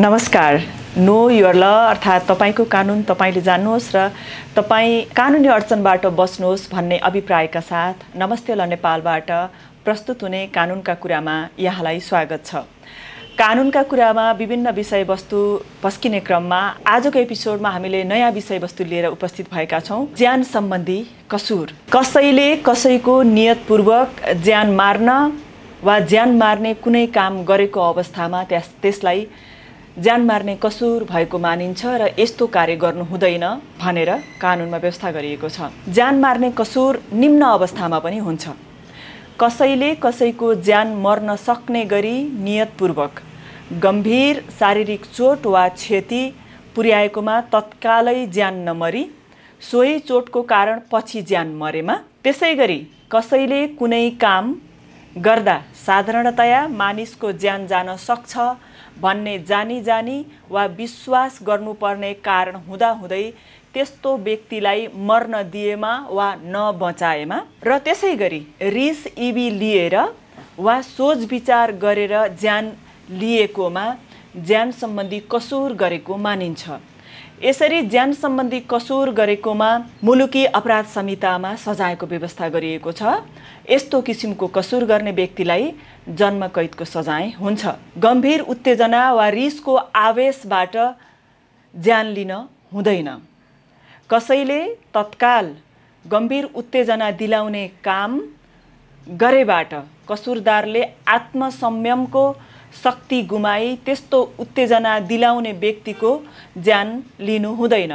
नमस्कार। Know your ल अर्थात् तपाईको कानुन तपाईले जान्नुहोस् र तपाई कानुनी अडचनबाट बस्नुहोस् भन्ने अभिप्रायका साथ नमस्ते ल नेपालबाट प्रस्तुत हुने कानुनका कुरामा यहाँलाई स्वागत छ। कानुनका कुरामा विभिन्न विषयवस्तु पस्किने क्रममा आजको एपिसोडमा हामीले नयाँ विषयवस्तु लिएर उपस्थित भएका छौं। ज्यान सम्बन्धी कसुर। कसैले कसैको नियतपूर्वक ज्यान मार्न वा ज्यान मार्ने कुनै काम गरेको अवस्थामा त्यसलाई ज्यान मार्ने कसुर भएको मानिन्छ र यस्तो कार्य गर्नु हुँदैन भनेर कानुनमा व्यवस्था गरिएको छ। ज्यान मार्ने कसुर निम्न अवस्थामा पनि हुन्छ। कसैले कसैको ज्यान मर्न सक्ने गरी नियतपूर्वक गम्भीर शारीरिक चोट वा क्षति पुर्याएकोमा तत्कालै ज्यान नमरी सोही चोटको कारण पछि ज्यान मरेमा, त्यसैगरी कसैले कुनै काम गर्दा साधारणतया मानिसको ज्यान जान सक्छ भन्ने जानी वा विश्वास गर्नुपर्ने कारण हुँदाहुँदै त्यस्तो व्यक्तिलाई मर्न दिएमा वा नबचाएमा र त्यसैगरी रिस इबी लिएर वा सोच विचार गरेर ज्यान लिएकोमा ज्यान सम्बन्धी कसुर गरेको मानिन्छ। यसरी ज्यान सम्बन्धी कसुर गरेकोमा मुलुकी अपराध संहितामा सजायको व्यवस्था गरिएको छ। यस्तो किसिमको कसुर गर्ने व्यक्तिलाई जन्म कैदको सजाय हुन्छ। गम्भीर उत्तेजना वा रिसको आवेशबाट ज्यान लिन हुँदैन। कसैले तत्काल गम्भीर उत्तेजना दिलाउने काम गरेबाट कसुरदारले आत्मसंयमको शक्ति गुमाई त्यस्तो उत्तेजना दिलाउने व्यक्तिको ज्यान लिनु हुँदैन।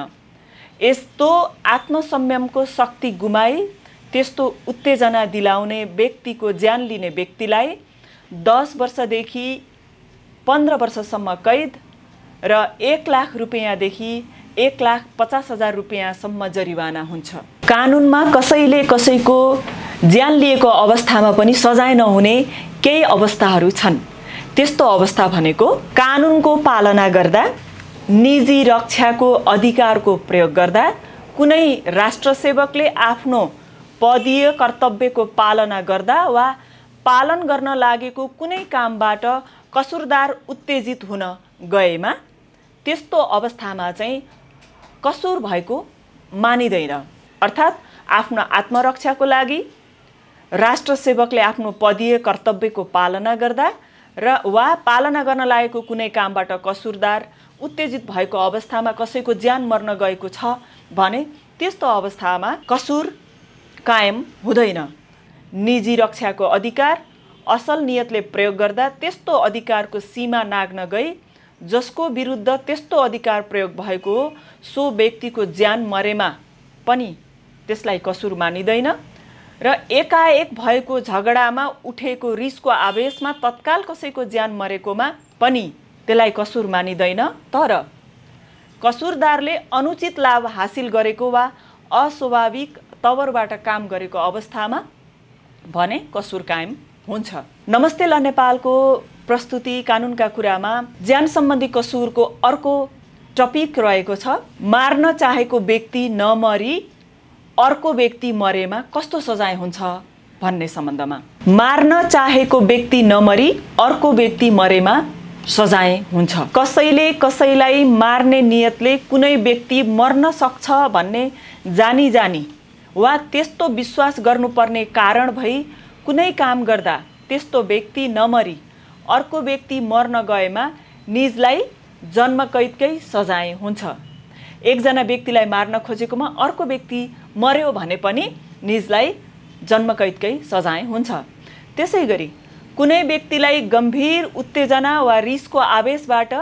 यस्तो आत्मसंयमको शक्ति गुमाई त्यस्तो उत्तेजना दिलाउने व्यक्तिको ज्यान लिने व्यक्तिलाई 10 वर्षदेखि 15 वर्षसम्म कैद र 1 लाख रुपैयाँदेखि 1,50,000 रुपैयाँसम्म जरिवाना हुन्छ। कानुनमा कसैले कसैको ज्यान लिएको अवस्थामा पनि सजाय नहुने केही अवस्थाहरू छन्। त्यस्तो अवस्था भनेको कानुनको पालना गर्दा, निजी रक्षाको अधिकारको प्रयोग गर्दा कुनै राष्ट्रसेवकले आफ्नो पदीय कर्तव्यको पालना गर्दा वा पालन गर्न लागेको कुनै कामबाट कसुरदार उत्तेजित हुन गएमा त्यस्तो अवस्थामा चाहिँ कसुर भएको मानिदैन। अर्थात् आफ्नो आत्मरक्षाको लागि राष्ट्रसेवकले आफ्नो पदीय कर्तव्यको पालना गर्दा र वा पालना गर्न लागेको कुनै कामबाट कसुरदार उत्तेजित भएको अवस्थामा कसैको ज्यान मर्न गएको छ भने त्यस्तो अवस्थामा कसुर कायम हुँदैन। निजी रक्षाको अधिकार असल नियतले प्रयोग गर्दा त्यस्तो अधिकारको सीमा नाग्न गई जसको विरुद्ध त्यस्तो अधिकार प्रयोग भएको हो सो व्यक्तिको ज्यान मरेमा पनि त्यसलाई कसुर मानिदैन र एकाएक भएको झगडामा उठेको रिसको आवेशमा तत्काल कसैको ज्यान मरेकोमा पनि त्यसलाई कसुर मानिदैन। तर कसुरदारले अनुचित लाभ हासिल गरेको वा अस्वाभाविक तवरबाट काम गरेको अवस्थामा भने कसुर कायम हुन्छ। नमस्ते ल नेपालको प्रस्तुति कानुनका कुरामा ज्यान सम्बन्धी कसुरको अर्को टपिक रहेको छ। मार्न चाहेको व्यक्ति नमरी अर्को व्यक्ति मरेमा कस्तो सजाय हुन्छ भन्ने सम्बन्धमा। मार्न चाहेको व्यक्ति नमरी अर्को व्यक्ति मरेमा सजाय हुन्छ। कसैले कसैलाई मार्ने नियतले कुनै व्यक्ति मर्न सक्छ भन्ने जानी वा त्यस्तो विश्वास गर्नुपर्ने कारण भई कुनै काम गर्दा त्यस्तो व्यक्ति नमरी अर्को व्यक्ति मर्न गएमा निजलाई जन्मकैदकै सजाय हुन्छ। एकजना व्यक्तिलाई मार्न खोजेकोमा अर्को व्यक्ति मर्यो भने पनि निजलाई जन्मकैदकै सजाय हुन्छ। त्यसैगरी कुनै व्यक्तिलाई गम्भीर उत्तेजना वा रिसको आवेशबाट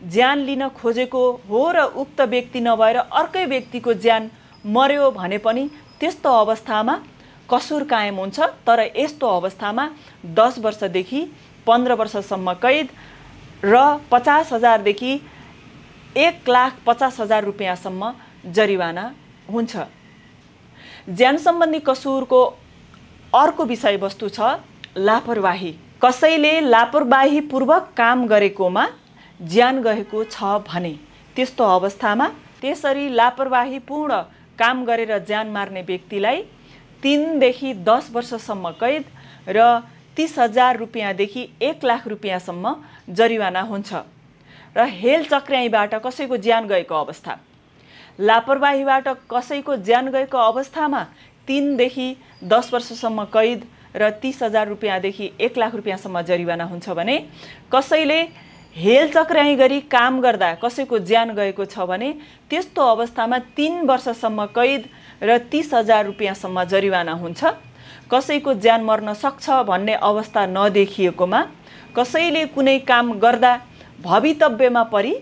ज्यान लिन खोजेको हो र उक्त व्यक्ति नभएर अर्कै व्यक्तिको ज्यान मर्यो भने पनि त्यस्तो अवस्थामा कसुर कायम हुन्छ। तर यस्तो अवस्थामा 10 वर्षदेखि 15 वर्षसम्म कैद र 50,000 देखि 1,50,000 रुपैयाँसम्म जरिवाना हुन्छ। ज्यान सम्बन्धी कसुरको अर्को विषयवस्तु छ लापरवाही। कसैले लापरवाहीपूर्वक काम गरेकोमा ज्यान गएको छ भने त्यस्तो अवस्थामा त्यसरी लापरवाहीपूर्ण काम गरेर ज्यान मार्ने व्यक्तिलाई 3 देखि 10 वर्षसम्म कैद र 30,000 रुपैयाँदेखि 1 लाख रुपैयाँसम्म जरिवाना हुन्छ। र हेलचक्र्याइँबाट कसैको ज्यान गएको अवस्था, लापरवाहीबाट कसैको ज्यान गएको अवस्थामा 3 देखि 10 वर्षसम्म कैद र 30,000 रुपियाँदेखि 1 लाख रुपियाँसम्म जरिवाना हुन्छ भने कसैले हेलचक्र्याइँ गरी काम गर्दा कसैको ज्यान गएको छ भने त्यस्तो अवस्थामा 3 वर्षसम्म कैद र 30,000 रुपियाँसम्म जरिवाना हुन्छ। कसैको ज्यान मर्न सक्छ भन्ने अवस्था नदेखिएकोमा कसैले कुनै काम गर्दा भवितव्यमा परि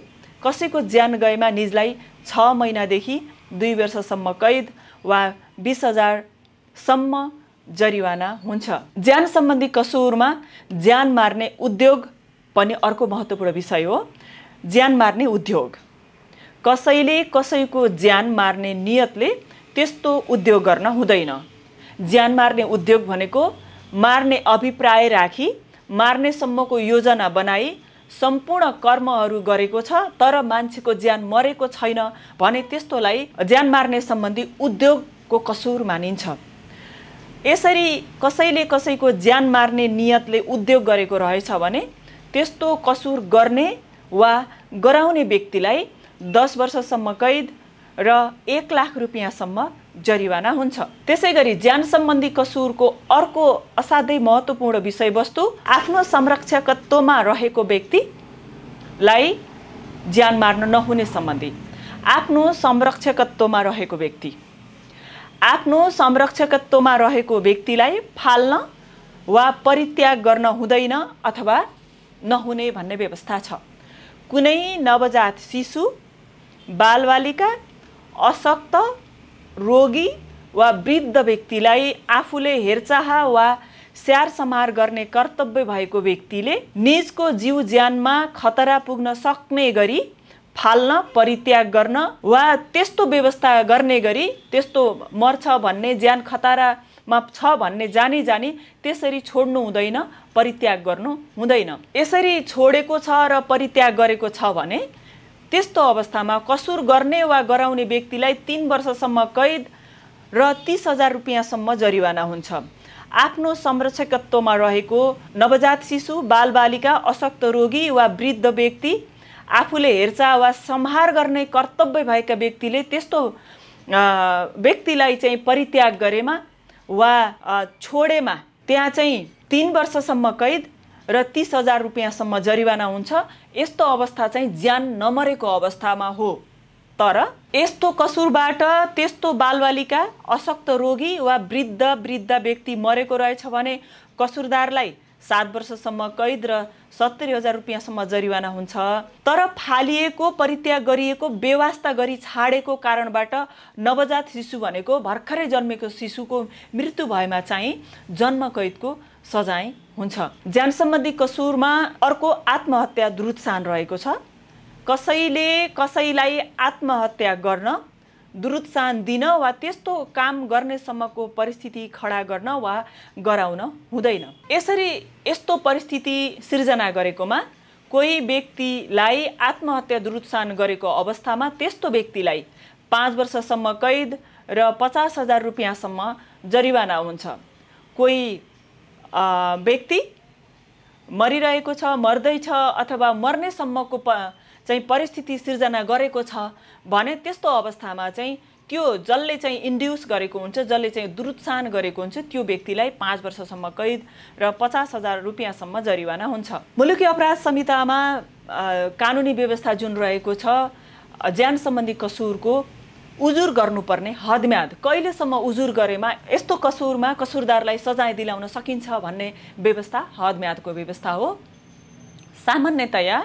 कसैको ज्यान गएमा निजलाई 6 महिनादेखि 2 वर्षसम्म कैद वा 20,000 सम्म जरिवाना हुन्छ। ज्यान सम्बन्धी कसुरमा ज्यान मार्ने उद्योग पनि अर्को महत्त्वपूर्ण विषय हो। ज्यान मार्ने उद्योग, कसैले कसैको ज्यान मार्ने नियतले त्यस्तो उद्योग गर्न हुँदैन। ज्यान मार्ने उद्योग भनेको मार्ने अभिप्राय राखी मार्नेसम्मको योजना बनाई सम्पूर्ण कर्महरू गरेको छ तर मान्छेको ज्यान मरेको छैन भने त्यस्तोलाई ज्यान मार्ने सम्बन्धी उद्योगको कसुर मानिन्छ। यसरी कसैले कसैको ज्यान मार्ने नियतले उद्योग गरेको रहेछ भने त्यस्तो कसुर गर्ने वा गराउने व्यक्तिलाई 10 वर्षसम्म कैद र 1 लाख रुपियाँसम्म जरिवाना हुन्छ। त्यसैगरी ज्यान सम्बन्धी कसुरको अर्को असाध्यै महत्त्वपूर्ण विषयवस्तु आफ्नो संरक्षकत्वमा रहेको व्यक्तिलाई ज्यान मार्न नहुने सम्बन्धी। आफ्नो संरक्षकत्वमा रहेको व्यक्ति, आफ्नो संरक्षकत्वमा रहेको व्यक्तिलाई फाल्न वा परित्याग गर्न हुँदैन अथवा नहुने भन्ने व्यवस्था छ। कुनै नवजात शिशु, बालबालिका, अशक्त, रोगी वा वृद्ध व्यक्तिलाई आफूले हेरचाह वा स्याहार समार गर्ने कर्तव्य भएको व्यक्तिले निजको जीव ज्यानमा खतरा पुग्न सक्ने गरी फाल्न, परित्याग गर्न वा त्यस्तो व्यवस्था गर्ने गरी त्यस्तो मर्छ भन्ने, ज्यान खतरामा छ भन्ने जानी जानी त्यसरी छोड्नु हुँदैन, परित्याग गर्नु हुँदैन। यसरी छोडेको छ र परित्याग गरेको छ भने त्यस्तो अवस्थामा कसुर गर्ने वा गराउने व्यक्तिलाई 3 वर्षसम्म कैद र 30,000 रुपियाँसम्म जरिवाना हुन्छ। आफ्नो संरक्षकत्वमा रहेको नवजात शिशु, बालबालिका, अशक्त रोगी वा वृद्ध व्यक्ति, आफूले हेरचाह वा सम्हार गर्ने कर्तव्य भएका व्यक्तिले त्यस्तो व्यक्तिलाई चाहिँ परित्याग गरेमा वा छोडेमा त्यहाँ चाहिँ 3 वर्षसम्म कैद र 30,000 रुपियाँसम्म जरिवाना हुन्छ। यस्तो अवस्था चाहिँ ज्यान नमरेको अवस्थामा हो। तर यस्तो कसुरबाट त्यस्तो बालबालिका, अशक्त रोगी वा वृद्ध व्यक्ति मरेको रहेछ भने कसुरदारलाई 7 वर्षसम्म कैद र 70,000 रुपियाँसम्म जरिवाना हुन्छ। तर फालिएको, परित्याग गरिएको, बेवास्ता गरी छाडेको कारणबाट नवजात शिशु भनेको भर्खरै जन्मेको शिशुको मृत्यु भएमा चाहिँ जन्म कैदको सजाय हुन्छ। ज्यान सम्बन्धी कसुरमा अर्को आत्महत्या दुरुत्सान रहेको छ। कसैले कसैलाई आत्महत्या गर्न, दुरुत्सान दिन वा त्यस्तो काम गर्नेसम्मको परिस्थिति खडा गर्न वा गराउन हुँदैन। यसरी यस्तो परिस्थिति सिर्जना गरेकोमा कोही व्यक्तिलाई आत्महत्या दुरुत्सान गरेको अवस्थामा त्यस्तो व्यक्तिलाई 5 वर्षसम्म कैद र 50,000 रुपियाँसम्म जरिवाना हुन्छ। कोही व्यक्ति मरिरहेको छ, मर्दैछ अथवा मर्नेसम्मको चाहिँ परिस्थिति सिर्जना गरेको छ भने त्यस्तो अवस्थामा चाहिँ त्यो जसले चाहिँ इन्ड्युस गरेको हुन्छ, जसले चाहिँ दुरुत्सान गरेको हुन्छ त्यो व्यक्तिलाई 5 वर्षसम्म कैद र 50,000 रुपियाँसम्म जरिवाना हुन्छ। मुलुकी अपराध संहितामा कानुनी व्यवस्था जुन रहेको छ, ज्यान सम्बन्धी कसुरको उजुर गर्नुपर्ने हदम्याद, कहिलेसम्म उजुर गरेमा यस्तो कसुरमा कसुरदारलाई सजाय दिलाउन सकिन्छ भन्ने व्यवस्था हदम्यादको व्यवस्था हो। सामान्यतया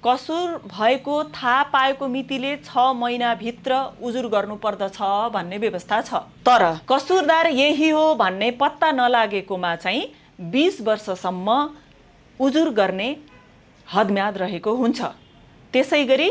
कसुर भएको थाहा पाएको मितिले 6 महिनाभित्र उजुर गर्नुपर्दछ भन्ने व्यवस्था छ। तर कसुरदार यही हो भन्ने पत्ता नलागेकोमा चाहिँ 20 वर्षसम्म उजुर गर्ने हदम्याद रहेको हुन्छ। त्यसैगरी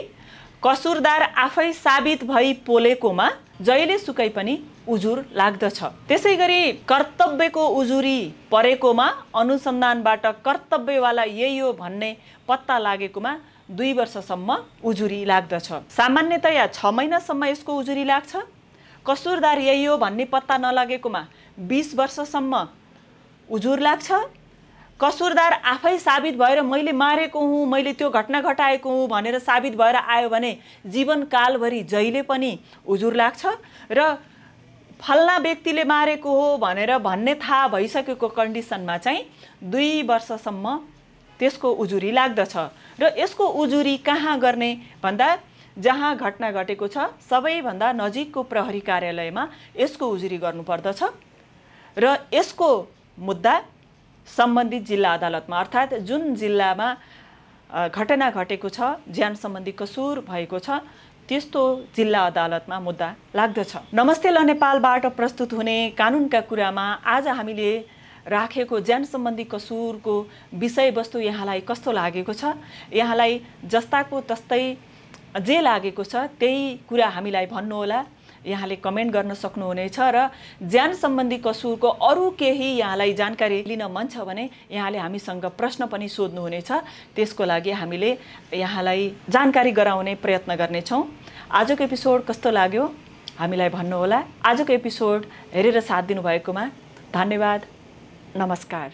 कसुरदार आफै साबित भई पोलेकोमा जहिलेसुकै पनि उजुर लाग्दछ। त्यसैगरी कर्तव्यको उजुरी परेकोमा अनुसन्धानबाट कर्तव्यवाला यही हो भन्ने पत्ता लागेकोमा 2 वर्षसम्म उजुरी लाग्दछ। सामान्यतया 6 महिनासम्म यसको उजुरी लाग्छ। कसुरदार यही हो भन्ने पत्ता नलागेकोमा 20 वर्षसम्म उजुर लाग्छ। कसुरदार आफै साबित भएर मैले मारेको हुँ, मैले त्यो घटना घटाएको हुँ भनेर साबित भएर आयो भने जीवनकालभरि जहिले पनि उजुर लाग्छ र फल्ना व्यक्तिले मारेको हो भनेर भन्ने थाहा भइसकेको कन्डिसनमा चाहिँ 2 वर्षसम्म त्यसको उजुरी लाग्दछ। र यसको उजुरी कहाँ गर्ने भन्दा जहाँ घटना घटेको छ सबैभन्दा नजिकको प्रहरी कार्यालयमा यसको उजुरी गर्नुपर्दछ र यसको मुद्दा सम्बन्धित जिल्ला अदालतमा अर्थात् जुन जिल्लामा घटना घटेको छ, ज्यान सम्बन्धी कसुर भएको छ त्यस्तो जिल्ला अदालतमा मुद्दा लाग्दछ। नमस्ते ल नेपालबाट प्रस्तुत हुने कानुनका कुरामा आज हामीले राखेको ज्यान सम्बन्धी कसुरको विषयवस्तु यहाँलाई कस्तो लागेको छ? यहाँलाई जस्ताको तस्तै जे लागेको छ त्यही कुरा हामीलाई भन्नुहोला। यहाँले कमेन्ट गर्न सक्नुहुनेछ र ज्यान सम्बन्धी कसुरको अरू केही यहाँलाई जानकारी लिन मन छ भने यहाँले हामीसँग प्रश्न पनि सोध्नुहुनेछ। त्यसको लागि हामीले यहाँलाई जानकारी गराउने प्रयत्न गर्नेछौँ। आजको एपिसोड कस्तो लाग्यो हामीलाई भन्नुहोला। आजको एपिसोड हेरेर साथ दिनुभएकोमा धन्यवाद। नमस्कार।